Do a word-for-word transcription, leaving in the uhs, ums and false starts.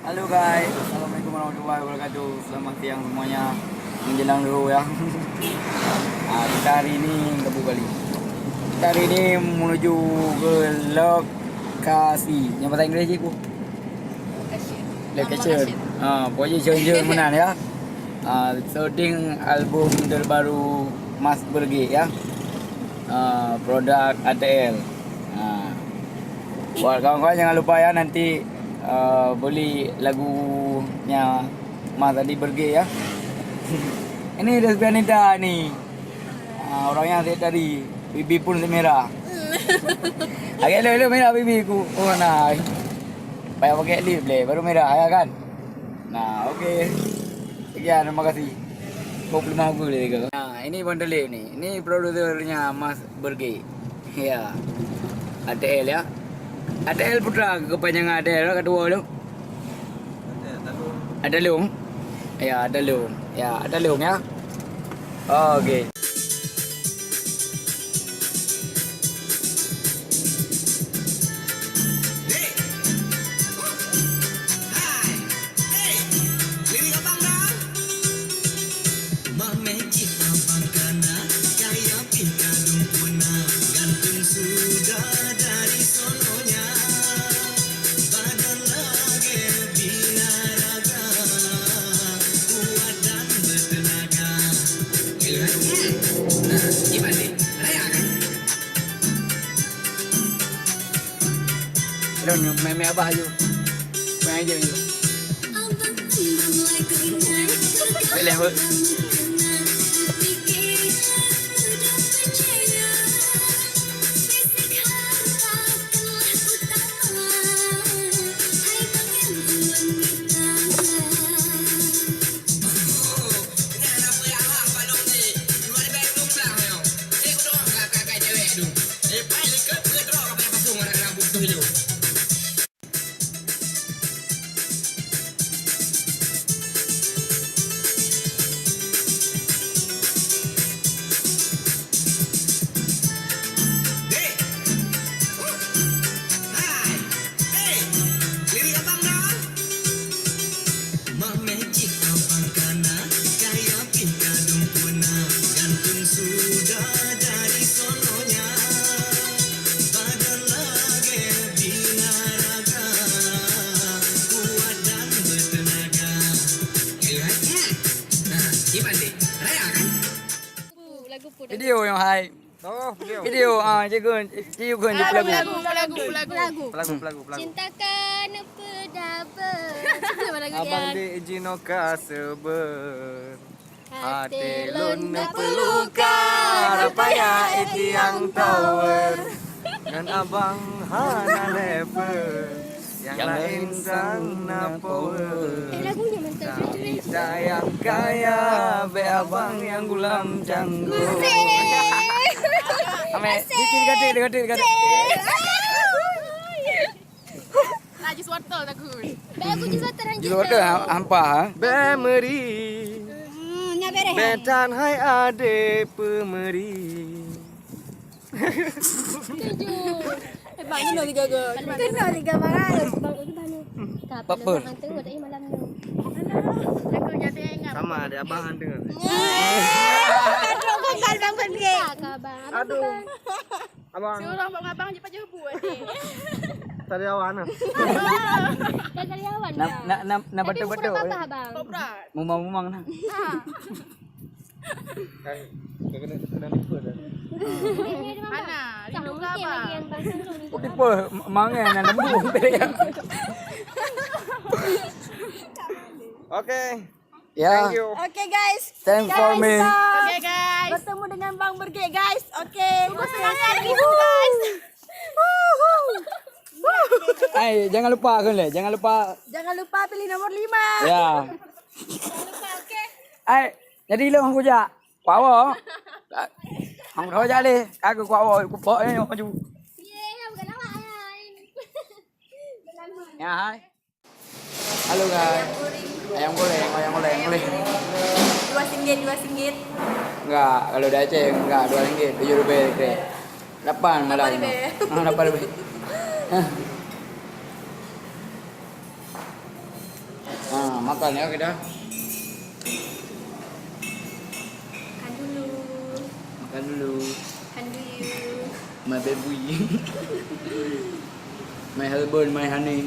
Halo guys, assalamualaikum warahmatullahi wabarakatuh. Selamat siang semuanya. Menjelang zuhur ya. Ah, kita hari ini gabung kali. Kita hari ini menuju ke lokasi. Yang bahasa Inggris je ku. Location. Location. Ah, pokoknya jauh-jauh meunan ya. Ah, syuting album terbaru Mas Bergek ya. Ah, produk A T L. Ah. Buat kawan-kawan jangan lupa ya nanti, eh, beli lagunya Mas Adi Bergek ya. Ini Desbianita ni. Ah, orang yang saya tadi, pipi pun semerah. Agak elok-elok merah pipi ku. Oh, nah. Payah pakai lip leh, baru merah ya kan? Nah, okey. Sekian, terima kasih. Kau belum aku boleh ke? Nah, ini Bang Talib ni. Ini produsernya Mas Bergek. Ya. A T L ya. A T L Putra kepanjangan A T L lah, kat dua tu. Atalung. Ya, Atalung. Ya, Atalung ya. Okey. Lôn mè-mè abah aju. Mè aju aju. Boleh, Bu. Lagu apa? Video yang hai. Oh, video. Video, ah, cikgu, cikgu kan dia pelagu. Pelagu, pelagu, pelagu. Pelagu, pelagu, pelagu. Cintakan apa daba. Abang dek jinoe ka seubeuet. Até lôn neupeuluka, rapaya étiang tower. Ngon abang hana level. Nyang laén sang na power. Eh, lagunya mantap. Tapi sayang kaya, bèk abang nyang gulam canggung. Asyik. Amé, asyik. Dikit, dikit, dikit, dikit. Asyik. Nah, jus wortel takut. Bèk aku jus wortel, jus wortel ha-, hampa, ha? Bèk meuri. Hmm, nya bereh. Bèk tan hai adé peumeuri. Tujuh. Eh, bang, ni tiga ke? Kena tiga bagai. Bang, ini bang. Apa? Bang, hantu ada malam ni. Aku jadi ingat. Sama ada abang hantu. Aduh, kau bang, bang, bang. Aduh. Abang. Si orang bang abang je pajak bu adik. Tadi awak na. Dah tadi awak na. Na, na, na, betul-betul. Tapi abang. Mumang-mumang na. Ha. Kan, kena, kena lupa dah. Ana, rindu ke abang? Oh, tipe, m-, mangai na lembu. Okey. Ya. Thank you. Okey, guys. Thank for me. Okey, guys. Bertemu dengan Bang Bergek, guys. Okey. Tunggu semangat, guys. Hai, jangan lupa kan leh. Jangan lupa. Jangan lupa pilih nomor lima. Ya. Jangan lupa, okey. Hai, jadi lo hang kujak. Kuat awak. Hang kujak leh. Aku kuat awak. Aku bawa ni maju. Ye, bukan awak, hai. Ya, hai. Halo, guys. Ayam goreng, ayam goreng, boleh? Dua singgit, dua singgit. Enggak, kalau di Aceh enggak, dua ringgit, tujuh ribèe. Lapan malah. Lapan ribèe. Ah, lapan ribèe. Makan ya kita. Makan dulu. Makan dulu. Makan dulu. My baby. My husband, my honey.